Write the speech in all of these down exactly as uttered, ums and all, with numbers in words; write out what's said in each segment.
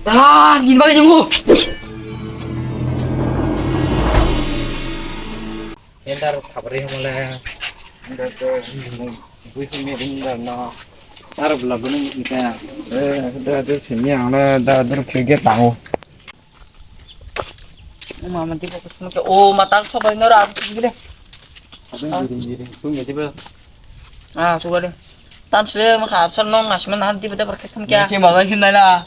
Dara, nini bagwi nungo. Ender khabri hwnle. Ender to bui phim ni ring da no. Tar bla bini ka. Eh, da da sini ang da da phege tango. Mama di ko sunu ke. O matal so bai no ra gire. Abang diri diri. Tung ya tiba. Ah, coba deh. Tam sile ma khap sar nong ngasma na di beda berkat tham kya. Cing bagai hin nai la.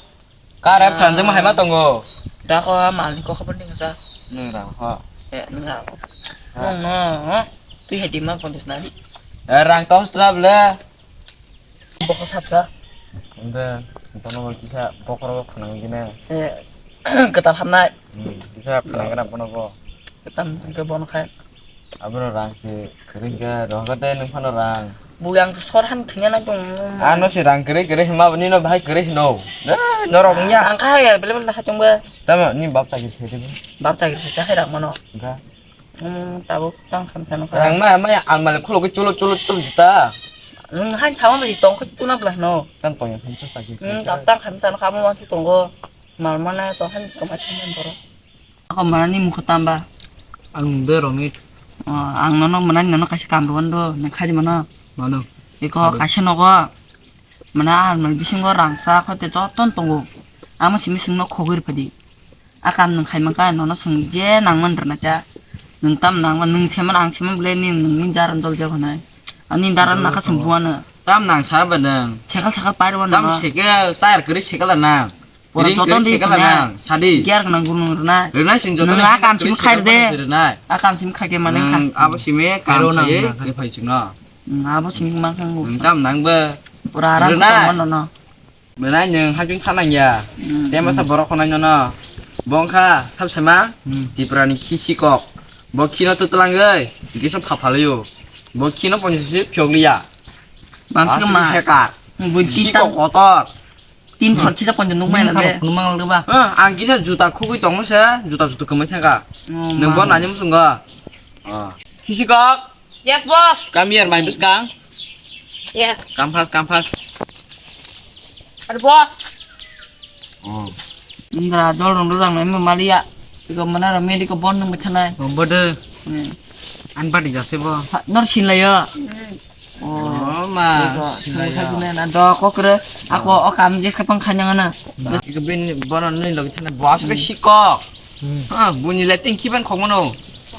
Kare phan jeng ma hai ma tongo. Da ko mal ni ko khabar ni sa. Nung rang ho. Eh, nung rang ho. Nung no. Tui hai di ma pon dus nai. Eh, rang tong stra ble. Bokor sapsa. Ande, bono bo kisa bokor bo khwnang gini. Eh, kwtal hamnai. Hmm, kisa khwnang gini bono bo. Kwtal hwnkhe bono khai. Abono rang se kwrwi khe rohorkha tei nwng phano rang. Bo yang sor han thwngya nai tong. Ano se rang kwrwi kwrwi hwnma bo nino bahai kwrwi hwno. Eh, norok wngya. Ang kha ya bele bele hai tong ba. Tamo ni bab chakri se de. Bab chakri se hai rang mano. Ga. Hmm, tabuk tang khamsa nukha. Rang ma, ma ya almali khulugwi chuluk chuluk chuluk juta. Nwng hain sama bai tong khe tuna bwla no. Tang tong ya khamsa sakhe. Hmm, tabuk tang khamsa nukha amo wansu tongo. Mal mana to hain tong ma thang boro. Ako mana ni mukha tamba. Ang de romit. Oh, ang nono mana ni nono kaisa kam rwan do, nang khai mano. Mano. Iko kaisa nogo. Mana almali bisingo rangchak hoite joto tongo. Amo simi singno khogwi rwphadi. A kam nwng khaimang kha nono swng je nangman rwna cha. Nwng tam nangma nwng seman ang seman bwle ni nwng ni jaran jol jok hwnai. Ani daran nakha swng buano. Tam nang sa ba nwng. Sekal sekal pai rwano. Tam sekal tayar kwrwi sekal nang. Pura joto ri sekal nang. Sadi. Gear nang gunung rwna. Rwna sing joto. Nwng a kam simi khai de. A kam simi khai ke mane kha. Abo simi kam khai ye phai singno. Hmm, abo simi ma kang. Tam nang ba. Pura aram tongma nono. Mwnai nwng hajung thanang ya. Hmm. Te masa borok khonai nono. Bongkha sab sama. Hmm. Tripura ni khi sikok. Bo khino twtwlangwi. Giso phaphalio. Bo khino ponchasi phiyokliya. Mansi ma. Hekar. Sikok kotor. Tin sor kisa ponchas nukmai na de. Nukmang le ba. Ang kisa juta khugwi tongmo se. Juta juta kwmai thangka. Nwng bo nani musungo. Khisikok. Yes, boss. Come here, my buskang. Yes. Come fast, come fast. Are, boss. Oh. Indra, jol rong rang nai maliya. Tiko mana ra medi ko bon nang bethana. Bombo de. Hmm. An badi jase bo. Nor sin la yo. Hmm. Oh, ma. Tiko, sin la yo. Na do ko kre. Ako o kam jes ka pang khanyang na. Tiko bin bono nui logi thana. Boss ke sikok. Hmm. Ha, buni le tingki ban khokmano.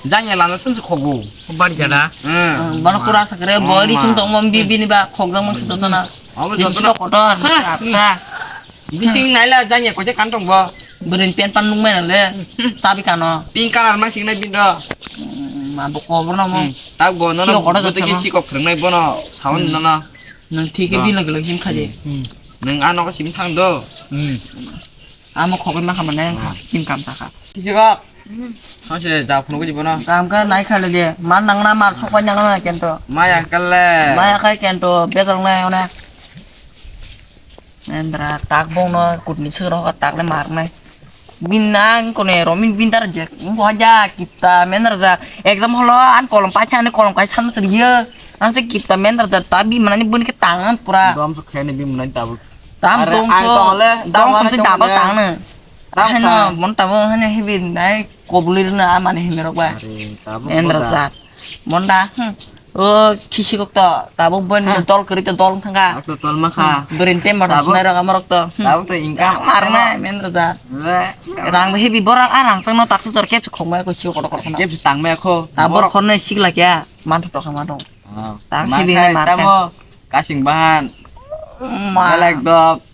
Janya lana sumse khogo. Bari jada. Hmm. Bana kura sakre, bori chung tong mom bi bini ba khokjang mang sito tana. Amo joto kotor. Bising naila janya kote kantong bo. Berin pen pan nung mai le. Tabi kano. Pink color ma sing nai bindo. Ma bo kobor na mo. Tak bo no. Siko kotor jotto ki sikok khrengnai bono. Sawan nana. Nang thike bi lagi lagi sim khaje. Nang ano ko sim thang do. Hmm. Amo khogwi ma khamane wngkha, hmm, chini kam sakha. Kichigok. Hmm. Thangse ja phunukgo jibono. Kam kha nai kha le je, mar nangna mar sokpai nangna kento. Maya kale. Maya khai kento, betor nai one. Endra tak bongno kutni sero tak le mar nai. Bin nang kone romin bin dar je, bo ja kita mendar ja. Exam holo an kolom paithani kolom kai san sir ye. Ang se kita mendar ja tabi manani bun ke tangan pura. Dom sok khani bin manani tabuk. Tam dong ang tong le, dong tong se double tang ne. Tam haino mon tamo haino hebi nai kobuli na amani himero ba. Endra sat. Monda. O khisi kok to tabo bon dol kri to dol thanga. Ak to tol ma kha. Berin te mar sunai rok amorok to. Tabo to income mar na mendra sat. Rang hebi borang arang chang no taksu tor kep khong mai ko si kotor kotor. Kep tang mai ko. Tabo khon ne sik la kya man to kama dong. Tang hebi nai mar. Tamo kasing bahan. Belek dok.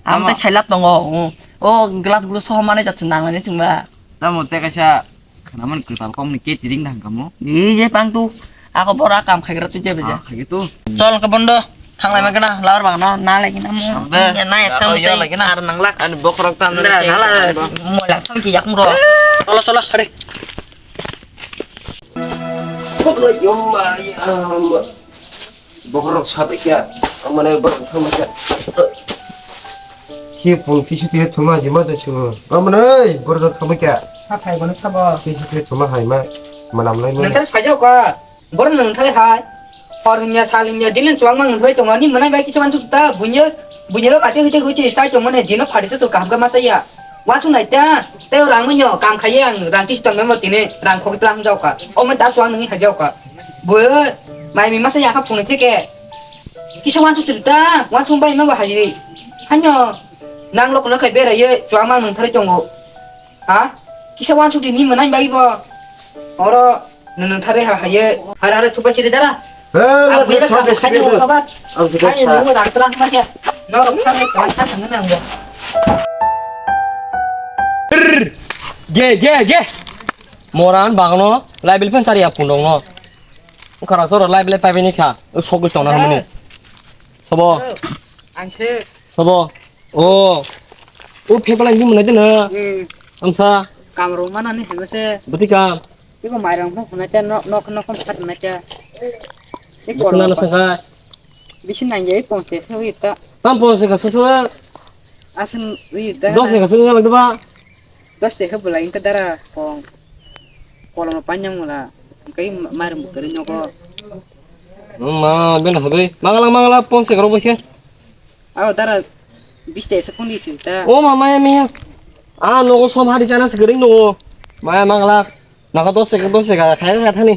Ang tei sailap tongo. O glass gulo sohor mani jat nang nani chwngba. Tamo tei kaisa khwnaman kwtal kok ni keti ring dang kamo. Di je pang tu. Ako bora kam khaigra tu je beja. Khaiga tu. Chol ke bondo. Thanglai ma gana lawar bagano na lagi na mo. Na ya sam tei ar nangla. Ani bokrok tan. Nala mo lang sam ki yak mro. Cholo cholo hare. Bokrok sabai kya, amane borok thangma kya. Khi pung kisi tiya thuma jima de chungo. Amane borok thangma kya. Sa phai bono sabo. Kisi tiya thuma hai ma, manam lai ma. Nang thang saja ka. Borok nang thang hai. Hor hinya sal hinya dilin chuang mang thoi tongo ni manai bai kisa man chuta bunya. Buini ro pati huite huite sai tongmani dino phari se kaham khe masa ya. Wansuk nai ta, tei rang mwnyo kam khaiye ang rang tisi tongmani tini rang khok tla hamjao kha. Omo da suang nini hajao kha. Bo mai mi masa ya kha phone theke. Kisa wansuk suri ta, wansuk bai ma ba haji. Hanyo nang lok no khai bera ye chuang mang nang thari tongo. Ha? Kisa wansuk di ni mwnai bai bo. Oro Nwng thari ha haye, har har thupai sidi dara. He, ang buya sote khabar. Ang buya khabar. Ang buya khabar. Nung rang tlang ma kya. Nung rang thari khabar kha thang nang bo. Ge, ge, ge. Moran bagno, lai bil pen sari apun dong no. Ukara soro lai bil pai bini kha. Uk sogul tong na mani. Sobo. Ang se. Sobo. O. O phek lai ni mwnai de na. Hmm. Amsa. Kam ro mana ni hema se. Buti kam. Iko mairang phung phunai cha, nok, nok, nok phung phat nai cha. Iko bisi nana sangkha. Bisi nang ye, ponchash wi ta. Tam ponchash ka susu. Asin wi ta. Dos ka susu ngalak ba. Dos te kha bulai ka dara kong. Kolom panyang mula. Kai mairang bukari nyoko. Ma, ben hobe. Mangala, mangala, ponchash ka ro bokhe. Aw dara bis te se phung di sil ta. O mama ya miya. A nogo som hari chana se gering nogo. Maya mangala. Naka dos seka, dos seka, khaya kha thani.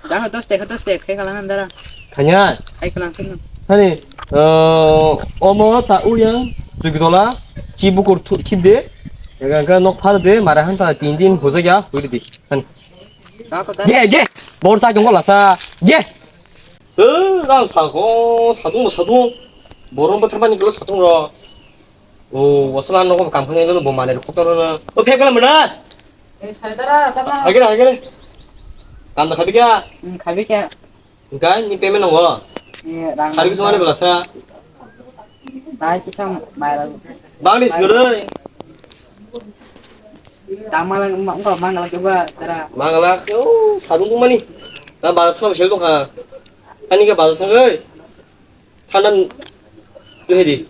Dara dos seka, dos seka, khai khalang dara. Khanya. Khai khalang sin. Thani, eh, omo ta uyang, jugdola, chi bukur thu-, khibde. Ega ga nok phar de, mara han ta tin din hoja ya, hui di. Thani. Dara ko dara. Ge, ge. Bor sa jong la sa. Ge. Eh, rang sa ko, sadung, sadung. Borom bothar pani kelo sadung ro. O, wasala nogo kam khani lo bo mane ko to na. O phek kala mana? Eh, sare dara, tama. Agere, agere. Kam da khabi kya? Hmm, khabi kya? Enggak, ni payment nongo. Iya, rang. Sari bisa mana belasa? Tai pisang, mai lagu. Bang di segera. Tama lang, ma-, enggak, mangala coba, dara. Mangala, yo, sarung tu mani. Na bazar sana besel tu kha. Ani ka bazar sana, oi. Thanda n-, tu hedi.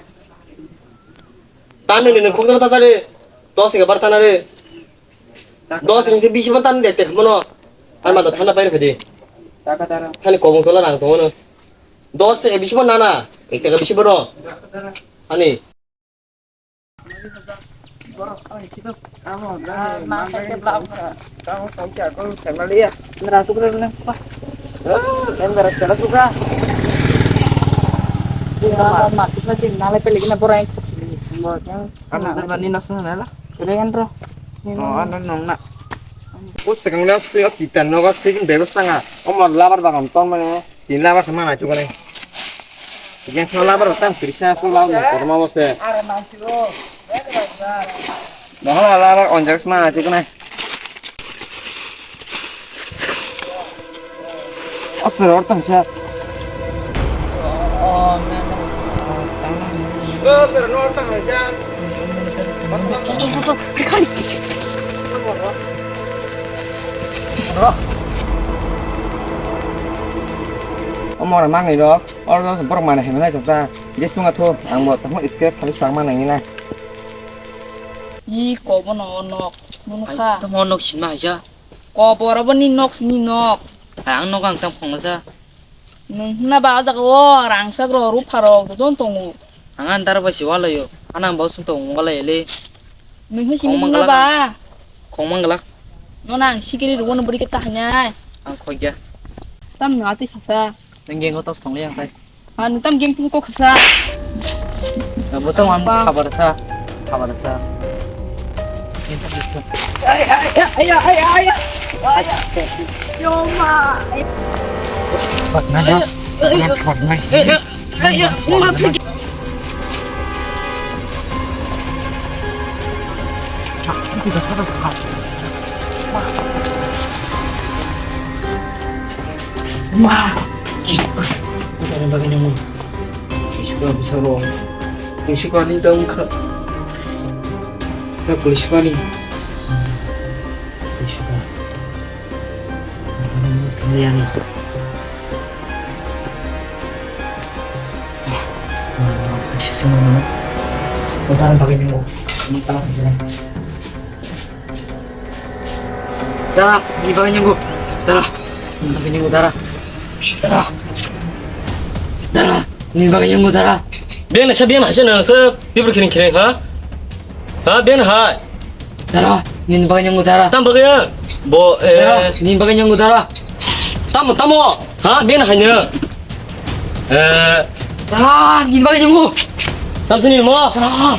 Tan nini nung khokjama ta sari. Dos ega bar tana re. Dos ega se bisi ban tan de te mono. An ma da thanda pai re phedi. Taka tara. Thani kobong tola rang tongo no. Dos ega bisi ban nana. Ek taka bisi ban no. Ani. O swkang le swi o titan nogo swi bebas tanga. Omo labar bagan ton mane. Tin labar se mana chukani. Yang sima labar tang pirisa su labar korma bose. Mohon labar onjak sima chukani. Asar or tang sa. Asar or tang sa. Omo mangai rok. Oro borok manwi hwnwi naithok ta. Jes nung athu, ang bo tamo scrap thani swkang ma nangina. Ni kobo no nok, nung kha. Tamo nok sinma haja. Kobo abo ni nok, ni nok. Ang nok ang tam phongsa. Nung hwnna ba o jaga o rangchak rok, rupha rok, jotono tongo. Ang andar bai se walaio. Anang bo sung tongo walai le. Nung hwnsi khong nung hwnna manglak ba? Khong manglak. No nang sikiri rwno bwrwi khe ta hwnwi. Ang khokya. Tam no ati sasa. Nang gengo tos thong yang tai. Ha, nung tam geng tung kok sa. Bo tamo ang khabar sa. Khabar sa. Ay, ay, ay, ay, ay, ay. Ay, ay. Yo, ma. Patna na. Patna. Ay, ay, ay, ay, ay. Ma, kisuka, kisuka bisa lo, kisuka ni jauh ka, kisuka ni, kisuka, ini mesti ni. Sisi mana? Kau tahan pakai ni mo, ini tahan pakai. Dara, ni bagwi nyango. Dara, ni bagwi nyango, dara. Dara. Dara, ni bagwi nyango, dara. Beng naisa, beng naisa nang se, bibur kiring kiring, ha? Ha, beng hai. Dara, nini bagwi nyango dara. Tam bagwi ya? Bo, eh. Dara, nini bagwi nyango dara. Tamo, tamo, ha, beng hai nang. Eh. Dara, nini bagwi nyango. Tam sini mo. Dara.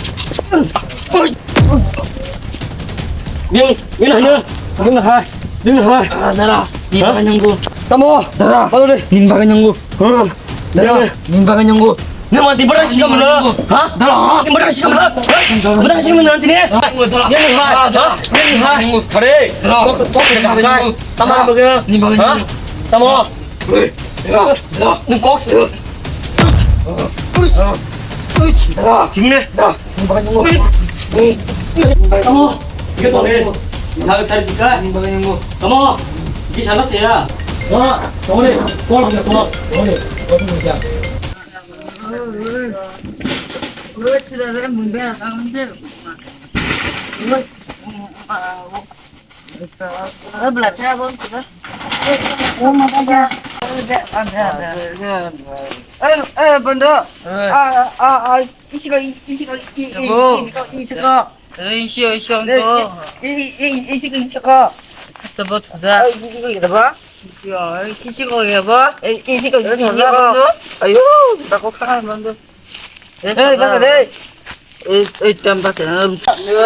Beng, beng hai nang. Beng hai, beng hai. Ah, dara, nini bagwi nyango. Tamo. Dara, nini bagwi nyango. Dara, nini bagwi nyango. Nang ma di barang sikam lo. Ha? Dara. Di barang sikam lo. Barang sikam lo tini. Dara. Nang ha? Ha? Nang ha? Thare. Dara. Kok, kok, kok, kok. Tamo bagwi. Nini bagwi nyango. Tamo. Nang kok. Dara. Ching ne. Dara. Tamo, ike tole. Nang sari jika. Tamo, ike sana saya. Tamo, tamo le, tamo le, tamo le. Eh, eh, bondo. Ah, ah, ah, ichigo, ichigo, ichigo, ichigo. Eh, isio, isio, ko. Eh, eh, eh, isiko, isiko. Tabo thuda. Eh, isiko, isiko. Isio, eh, kisiko, yabo. Eh, isiko, isiko. Ayo, tako kha, bondo. Eh, baka de. Eh, eh, tam baka. Eh,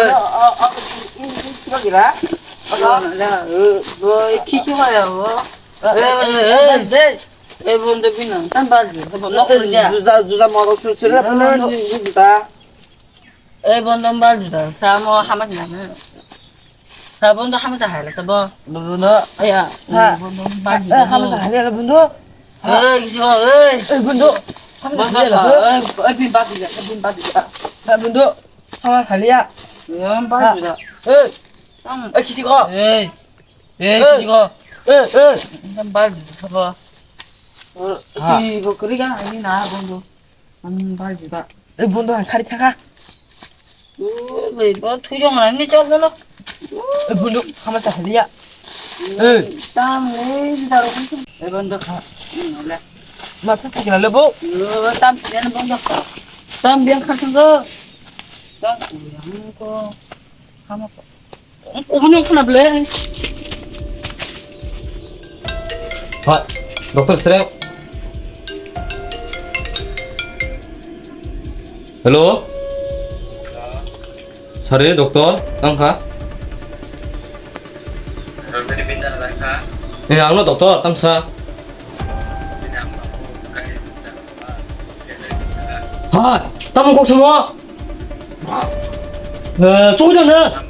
ah, ah, ah, isiko, gira. Boy, kisiko, yabo. Eh, eh, eh. Eh, bondo bina. Tam baka. Nok, eh, ja. Juda, juda, moro, sulsila, bondo. Juda. Ei, bondo bal juda, samo hamas na. Sa bondo hamas hai la sabo. Bondo, aya, ha. Bondo bal juda. Hamas hai la bondo. Ei, kisi ko, ei. Ei, bondo. Bondo, ei, bin bal juda, bin bal juda. Ha, bondo. Hamas hai ya. Bondo bal juda. Ei. Ei, kisi ko. Ei. Ei, kisi ko. Ei, ei. Bondo bal juda sabo. Ti bo kri ga ni na bondo. Ang bal juda. Eh, bondo, ang sari thaka. Ui, bai, bo thui jong na ni chok bono. Eh, bondo, hama cha haliya. Eh. Tam le, daro. Eh, bondo kha. Nole. Ma tu thaki na le bo. Tam le bondo kha. Tam biang kha sanggo. Tam ku yang ko. Hama ko. Kubun yang kena beli. Ha, doktor sere. Hello. Sari doktor, tang kha? Eh, ang no doktor, tang sa. Ha, tamo kok samo? Eh, chukjang na.